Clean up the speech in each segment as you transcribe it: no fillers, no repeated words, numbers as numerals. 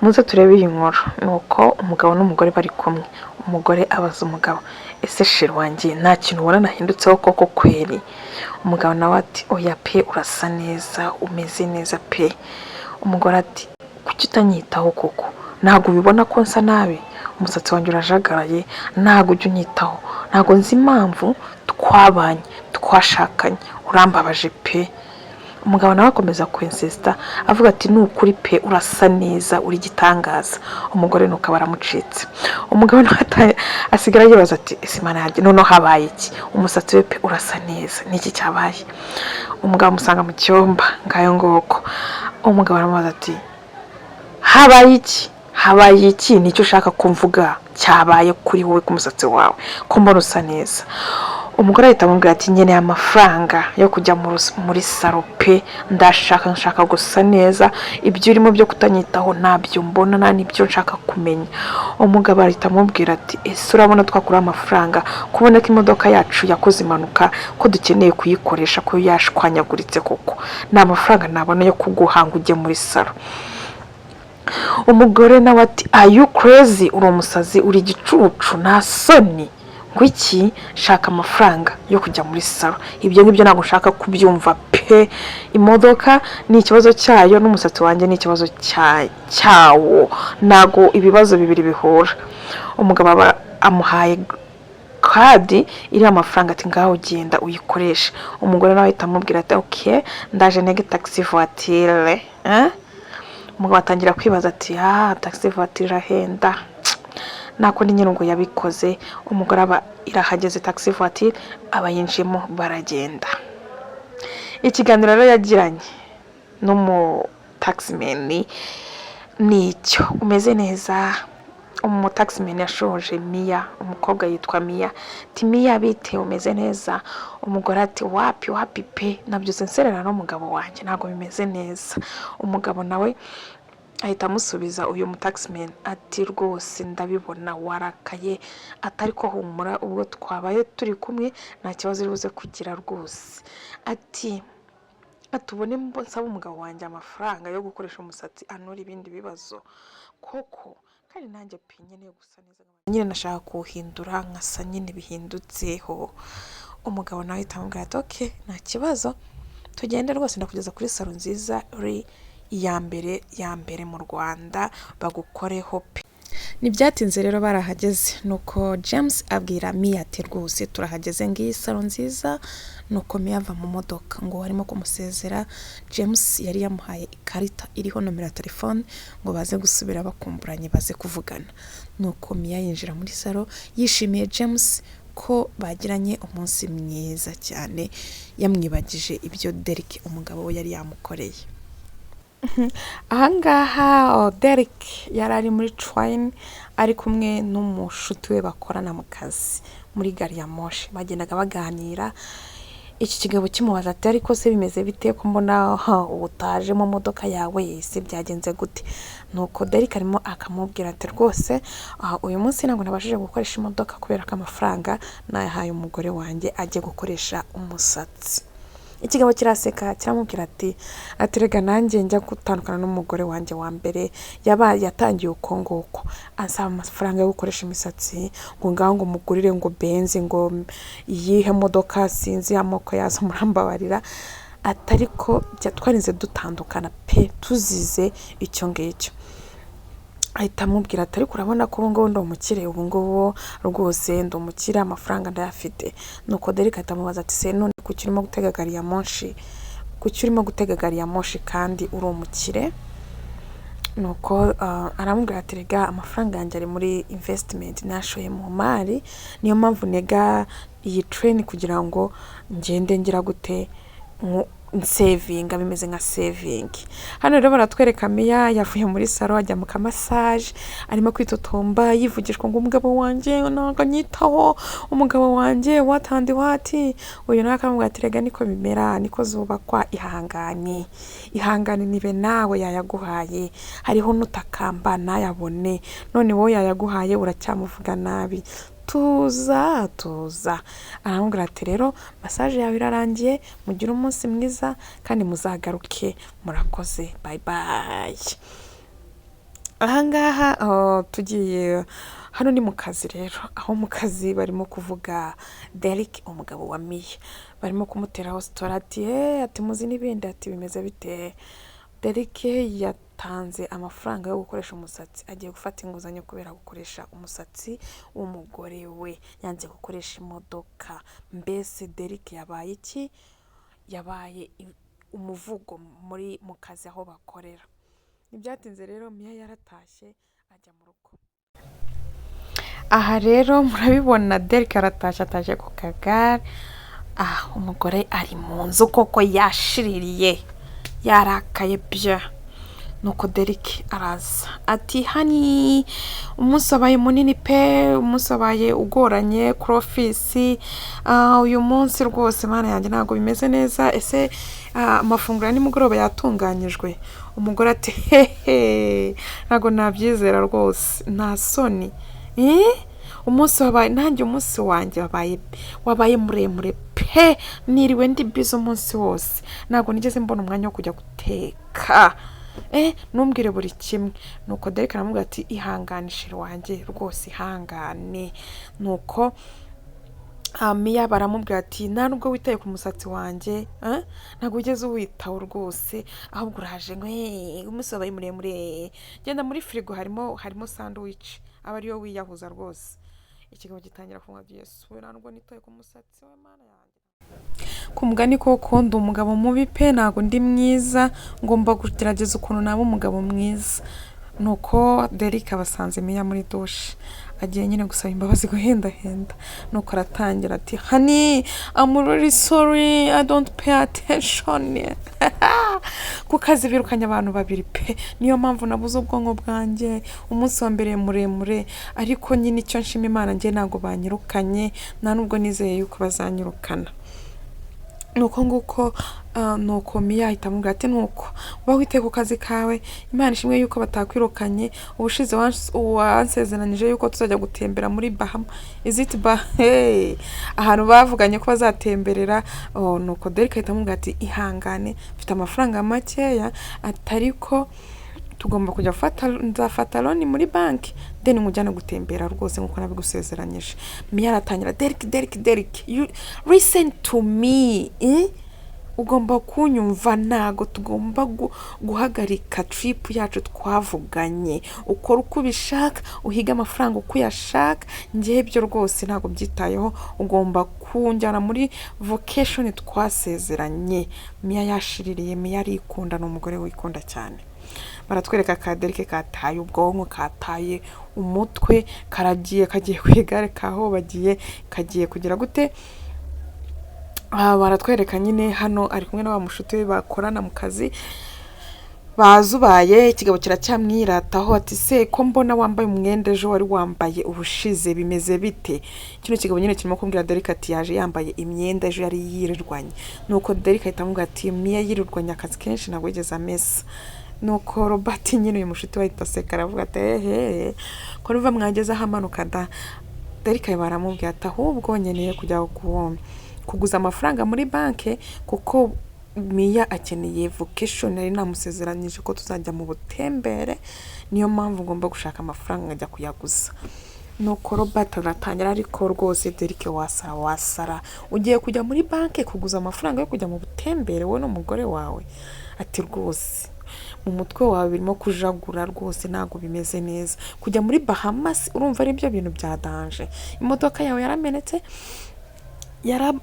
Muze turebe iyi nkuru. Ni uko umugabo n'umugore bari kumwe, umugore abaza umugabo: "Ese chéri wanjye, nta kintu ubona nahindutseho koko kweri?" Umugabo nawe ati: "Oya pe, urasa neza, umeze neza pe." Umugore ati: "Kuki utanyitaho koko? Ntabwo ubibona ko nsa nabi? Umusatsi wanjye urajagaraye, ntabwo ujya unyitaho. Ntabwo nzi impamvu twabanye, twashakanye, urambabaje pe." Umugabo nawe akomeza kwinsisita, avuga ati: "Ni ukuri pe, urasa neza, uri igitangaza." Umugore nuko aba aramucitse. Umugabo nawe asigara yibaza ati: "Ese Imana yanjye, noneho habaye iki? Umusatsi we pe urasa neza, niki cyabaye?" Umugabo amusanga mu cyumba, ngayo nguko. Umugabo aramubaza ati: "Habaye iki? Habaye iki? Nicyo ushaka kumvuga cyabaye kuri wowe, ku musatsi wawe, ko mbona usa neza?" Umugore ahita amubwira ati: "Nkeneye amafaranga yo kujya muri salon pe, ndashaka, nshaka gusa neza. Ibyo urimo byo kutanyitaho ntabyo mbona, nta n'ibyo nshaka kumenya." Umugabo ahita amubwira ati: "Ese urabona twakuraho amafaranga kubona ko imodoka yacu yakoze impanuka, ko dukeneye kuyikoresha, ko yashwanyaguritse koko? Ni amafaranga nabona yo kuguha ngo ujye muri salon?" Umugore nawe ati: "Are you crazy? Uri umusazi, uri igicucu, nta soni? Ngo iki? Shaka amafaranga yo kujya muri salon, ibyo ngibyo ntabwo nshaka kubyumva pe. Imodoka ni ikibazo cyayo, n'umusatsi wanjye ni ikibazo cyawo, ntabwo ibibazo bibiri bihura." Umugabo aba amuhaye card iriho amafaranga, ati: "Ngaho genda uyikoreshe." Umugore nawe ahita amubwira ati: "Ok, ndaje ntege taxi voiture, eh?" Umugabo atangira kwibaza ati: "Ah, taxi voiture irahenda." Nako ni nyine ngo yabikoze. Umugore aba irahageze, taxi voiture, aba yinjiyemo, baragenda. Ikiganiro rero yagiranye n'umutaximeni ni icyo: "Umeze neza?" Umutaximeni yashoje Miya, umukobwa yitwa Miya, ati: "Miya, bite? Umeze neza?" Umugore ati: "Wapi, wapi pe, nabyutse nserera n'umugabo wanjye, ntabwo bimeze neza." Umugabo nawe ahita amusubiza, uyu mutaximeni, ati: "Rwose ndabibona warakaye," atari ko "humura, ubwo twabaye turi kumwe nta kibazo uri buze kugira rwose." Ati: "Atubone nsaba umugabo wanjye amafaranga yo gukoresha umusatsi, anura ibindi bibazo koko, kandi nanjye pe nkeneye gusa neza nyine, nashaka kuwuhindura nkasa nyine bihindutseho." Umugabo nawe ahita amubwira ati: "Ok, nta kibazo, tugende rwose, ndakugeza kuri salon nziza, uri iya mbere ya mbere mu Rwanda, bagukoreho pe." Ntibyatinze rero barahageze. Nuko James abwira Miya ati: "Rwose turahageze, ngiyi salon nziza." Nuko Miya ava mu modoka ngo barimo kumusezera. James yari yamuhaye ikarita iriho nomero ya telefone ngo baze gusubira bakumburanye, baze kuvugana. Nuko Miya yinjira muri salon yishimiye James ko bagiranye umunsi mwiza cyane, yamwibagije ibyo Derek umugabo we yari yamukoreye. Ahangaha Derek yari ari muri train, ari kumwe n'umushuti we bakorana mu kazi muri gari ya moshi. Bagendaga baganira, iki kigabo kimubaza ati: "Ariko se bimeze bite ko mbona utaje mu modoka yawe? Ese byagenze gute?" Nuko Derek arimo akamubwira ati: "Rwose uyu munsi ntabwo nabashije gukoresha imodoka kubera ko amafaranga nayahaye umugore wanjye ajye gukoresha umusatsi." Ikigabo kiraseka, kiramubwira ati: "Rega nanjye njya gutandukana n'umugore wanjye wa mbere, yabaye yatangiye uko nguko, ansaba amafaranga yo gukoresha imisatsi, ngo ngaho ngo mugurire ngo Benz, ngo iyihe modoka, sinzi amoko yazo, murambabarira, ati ariko twarinze dutandukana pe, tuzize icyo ngicyo." Ahita amubwira ati: "Ariko urabona ko ubu ngubu ndi umukire, ubu ngubu rwose ndi umukire, amafaranga ndayafite." Nuko Derek ahita amubaza ati: "Se none kuki urimo gutega gari ya moshi? Kuki urimo gutega gari ya moshi kandi uri umukire?" Nuko aramubwira ati: "Rega amafaranga yanjye ari muri investment, nashoye mu mari, niyo mpamvu ntega iyi train kugira ngo ngende ngira gute, nsevinga, bimeze nka saving." Hano rero baratwereka Miya yavuye muri salon, ajya mu kamassage, arimo kwitotomba, yivugishwa ngo: "Umugabo wanjye ntabwo anyitaho, umugabo wanjye what and what." Uyu nawe akamubwira ati: "Rega niko bimera, niko zubakwa, ihangane, ihangane, nibe nawe yayaguhaye, hariho n'utakamba ntayabone, none wowe yayaguhaye uracyamuvuga nabi, tuza, tuza." Aramubwira ati: "Rero massage yawe irarangiye, mugire umunsi mwiza kandi muzagaruke, murakoze, bye bye." Ahangaha tugiye hano ni mu kazi rero, aho mu kazi barimo kuvuga Derek, umugabo wa Miya, barimo kumuteraho story ati "Eee", ati "Muzi n'ibindi", ati "Bimeze bite?" Derek yatanze amafaranga yo gukoresha umusatsi, agiye gufata inguzanyo kubera gukoresha umusatsi w'umugore we, yanze gukoresha imodoka. Mbese Derek yabaye iki? Yabaye umuvugo muri mu kazi aho bakorera. Ntibyatinze rero, Miya yaratashye ajya mu rugo. Aha rero murabibona, Derek aratashye, atashye ku kagare. Ah, umugore ari mu nzu koko, yashiririye, yarakaye bya. Nuko Derek araza ati "Honey, umunsi wabaye munini pe, umunsi wabaye ugoranye kuri ofisi. Uyu munsi rwose, Mana yanjye, ntabwo bimeze neza. Ese amafunguro ya nimugoroba yatunganyijwe?" Umugore ati "Hehe, ntabwo nabyizera rwose, nta soni? Umunsi wabaye, nanjye umunsi wanjye wabaye muremure pe, niriwe ndi busy umunsi wose, ntabwo nigeze mbona umwanya wo kujya guteka. Ntumbwire buri kimwe." Nuko Derek aramubwira ati "Ihangane chéri wanjye, rwose ihangane." Nuko Miya baramubwira ati "Nta nubwo witaye ku musatsi wanjye, ntabwo wigeze uwitaho rwose, ahubwo uraje ngo umunsi wabaye muremure. Genda muri firigo harimo sandwich, aba ariyo wiyahuza rwose." Ikigabo gitangira kunywa, "Yesu we, nta nubwo nitaye ku musatsi we, Mana yanjye. Ku mugani koko ndi umugabo mubi pe, ntabwo ndi mwiza, ngomba kugerageza ukuntu naba umugabo mwiza." Nuko Derek abasanze Miya muri douche, agiye nyine gusaba imbabazi, guhendahenda. Nuko aratangira ati "Honey, I'm really sorry, I don't pay attention. Ku kazi birukanye abantu babiri pe, niyo mpamvu nabuze ubwonko bwanjye, umunsi wa mbere muremure. Ariko nyine icyo nshima Imana, njye ntabwo banyirukanye, nta nubwo nizeye yuko bazanyirukana." Nuko nguko. Nuko Miya ahita amubwira ati "Nuko uba witaye ku kazi kawe, Imana ishimwe yuko batakwirukanye. Ubushize wansezeranyije yuko tuzajya gutembera muri Bahama, is it ba hey, ahantu bavuganye ko bazatemberera." Oh, nuko Derek ahita amubwira ati "Ihangane, mfite amafaranga makeya, atariko tugomba kujya gufata, nzafata loan muri banki, then nkujyane gutembera rwose nk'uko nabigusezeranyije." Miya aratangira, "Derek, Derek, Derek, you listen to me, eh? Ugomba kunyumva, ntago tugomba guhagarika trip yacu twavuganye. Ukora uko ubishaka, uhige amafaranga uko uyashaka, njyewe ibyo rwose ntabwo byitayeho. Ugomba kunjyana muri vacation twasezeranye." Miya yashiririye, Miya arikunda, ni umugore wikunda cyane. Baratwereka ka Derek kataye ubwonko, kataye umutwe, karagiye, kagiye ku igare, kahobagiye, kagiye kugira gute. Aha baratwereka nyine hano ari kumwe na wa mushuti we bakorana mu kazi, bazubaye. Ikigabo kiracyamwirataho ati "Se ko mbona wambaye umwenda ejo wari wambaye ubushize, bimeze bite?" Kino kigabo nyine kirimo kubwira Derek ati yaje yambaye imyenda ejo yari yirirwanye. Nuko Derek ahita amubwira ati "Miya yirirwanye akazi kenshi, ntabwo yigeze amesa." Nuko Robert nyine, uyu mushuti we, ahita aseka, aravuga ati "Ehe, ko nuva mwageze aho amanuka da." Derek baramubwira ati "Ahubwo nkeneye kujya kuguza amafaranga muri banki kuko Miya akeneye vacation, nari namusezeranyije ko tuzajya mu butembere, niyo mpamvu ngomba gushaka amafaranga nkajya kuyaguza." Nuko Robert aratangira, "Ariko rwose Derek, wasara, wasara, ugiye kujya muri banki kuguza amafaranga yo kujya mu butembere wowe n'umugore wawe?" Ati "Rwose mu mutwe wawe birimo kujagura, rwose ntabwo bimeze neza. Kujya muri Bahamas urumva ari byo bintu bya danger? Imodoka yawe yaramenetse,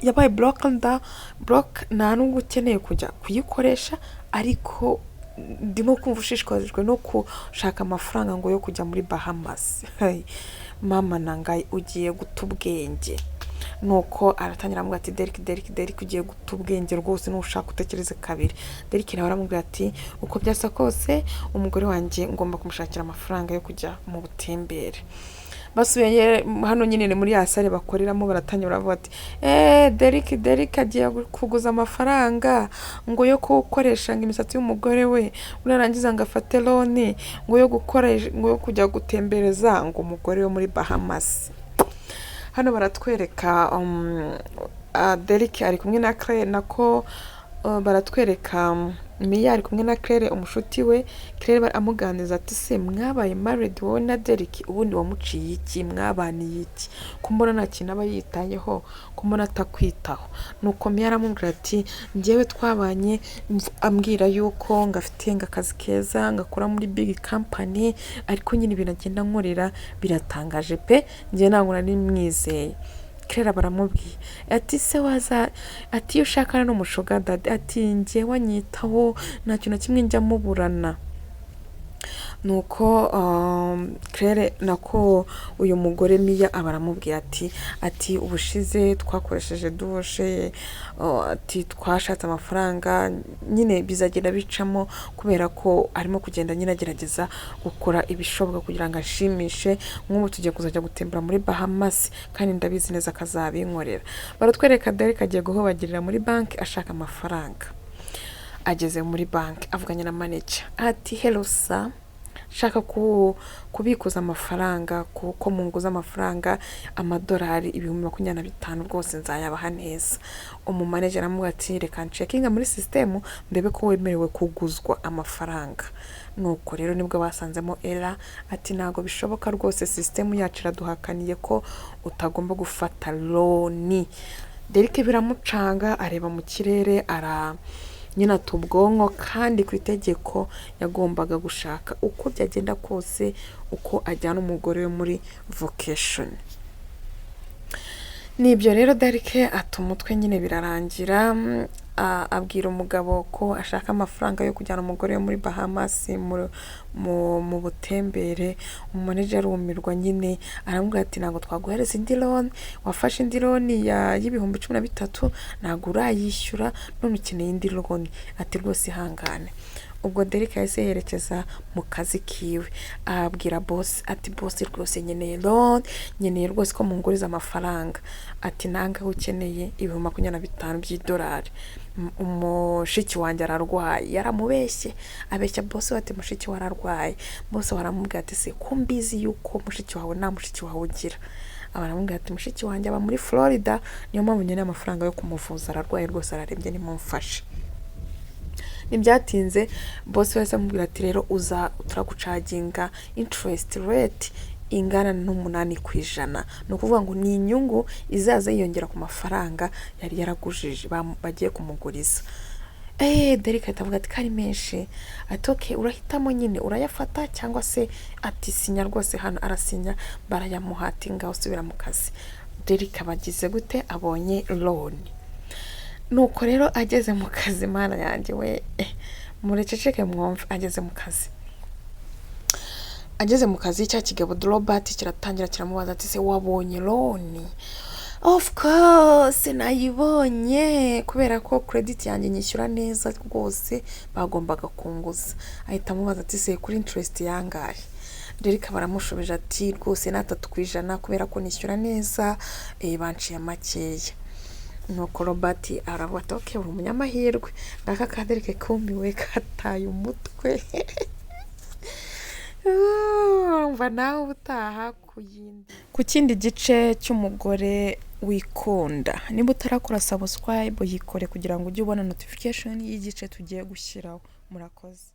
yabaye broke nda broke, nta nubwo ukeneye kujya kuyikoresha, ariko ndimo kumva ushishikajwe no gushaka amafaranga ngo yo kujya muri Bahamas. Hey, mama nangaye, ugiye guta ubwenge." Nuko aratangira aramubwira ati "Derek, Derek, Derek, ugiye guta ubwenge rwose, nushaka utekereze kabiri." Derek nawe aramubwira ati "Uko byasa kose, umugore wanjye ngomba kumushakira amafaranga yo kujya mu butembere." Basubiye hano nyine ni muri ya salle bakoreramo, baratangira baravuga ati "Eee, Derek, Derek agiye kuguza amafaranga ngo yo gukoresha ngo imisatsi y'umugore we, narangiza ngo afate loan ngo yo gukoresha, ngo yo kujya gutembereza ngo umugore we muri Bahamas." Hano baratwereka Derek ari kumwe na Claire, nako baratwereka Miya ari kumwe na Claire umushuti we. Claire amuganiriza ati: "Se mwabaye married wowe na Derek, ubundi wamuciye iki? Mwabaniye iki, ko mbona nta kintu aba yitayeho, ko mbona atakwitaho?" Nuko Miya aramubwira ati: "Njyewe twabanye ambwira yuko ngafite ngo akazi keza, ngakora muri big company, ariko nyine ibintu agenda nkorera biratangaje pe, njyewe ntabwo nari mwizeye." Claire baramubwiye ati: "Se waza," ati, "iyo ushakana n'umu sugar daddy," ati, "njyewe anyitaho, nta kintu na kimwe njya muburana." Nuko Claire, nako uyu mugore Miya, aba aramubwiye ati: "Ubushize twakoresheje douche," ati, "twashatse amafaranga nyine bizagenda bicamo, kubera ko arimo kugenda nyine agerageza gukora ibishoboka kugira ngo ashimishe. Nk'ubu tugiye kuzajya gutembera muri Bahamas, kandi ndabizi neza ko azabinkorera." Baratwereka Derek agiye guhobagirira muri banki ashaka amafaranga. Ageze muri banki avuganye na manager ati: "Hello sir, nshaka kubikuza amafaranga, kuko munguza amafaranga amadolari 25,000, rwose nzayabaha neza." Umumanager aramubwira ati: "Reka ncheckinga muri sisitemu ndebe ko wemerewe kuguzwa amafaranga." Nuko rero nibwo basanzemo error, ati: "Ntabwo bishoboka rwose, sisitemu yacu iraduhakaniye ko utagomba gufata loan." Derek biramucanga, areba mu kirere, ara nyine ata ubwonko, kandi ku itegeko yagombaga gushaka uko byagenda kose uko ajyana umugore we muri vacation. Nibyo rero, Derek ata umutwe nyine birarangira. Abwira umugabo ko ashaka amafaranga yo kujyana umugore we muri Bahamas mu butembere. Umumanager arumirwa nyine, aramubwira ati: "Ntabwo twaguhereza indi loan, wafashe indi loan ya y'ibihumbi 13, ntabwo urayishyura, none ukeneye indi loan." Ati: "Rwose ihangane." Ubwo Derek yahise yerekeza mu kazi kiwe, abwira boss ati: "Boss, rwose nkeneye loan, nkeneye rwose ko munguriza amafaranga." Ati: "Nangahe ukeneye?" "25,000 by'idolari, umushiki wanjye ararwaye." Yaramubeshye, abeshya boss we ati: "Mushiki we ararwaye." Boss we aramubwira ati: "Se ko mbizi yuko mushiki wawe nta mushiki wawe ugira?" Aba aramubwira ati: "Mushiki wanjye aba muri Florida, niyo mpamvu nkeneye amafaranga yo kumuvuza, ararwaye rwose, ararembye, nimumfashe." Ntibyatinze, boss wese amubwira ati: "Rero uza turagucharginga interest rate ingana n'8%." Ni ukuvuga ngo ni inyungu izaza yiyongera ku mafaranga yari yaragujije, bagiye kumuguriza. Eee, Derek ahita avuga ati: "Kari menshi." Ati: "Okay, urahitamo nyine, urayafata cyangwa se." Ati: "Sinya rwose hano." Arasinya, barayamuha, ati: "Ngaho usubira mu kazi." Derek abagize gute? Abonye loan. Nuko rero ageze mu kazi, mana yanjye we, murececeke mwumve. Ageze mu kazi, cya kigabo Robert kiratangira kiramubaza ati: "Se wabonye loan?" "Of course nayibonye, kubera ko credit yanjye nyishyura neza, rwose bagombaga kunguza." Ahita amubaza ati: "Se kuri interest yangahe?" Derek baramushubije ati: "Rwose ni 3%, kubera ko nishyura neza, banciye makeya." Nuko Robert aravuga ati: "Okay, uri umunyamahirwe." Ngaka ka Derek kumiwe, kataye umutwe. Umva nawe ubutaha ku kindi gice cy'umugore wikunda. Niba utarakora subscribe, yikore kugira ngo ujye ubona notification y'igice tugiye gushyiraho. Murakoze.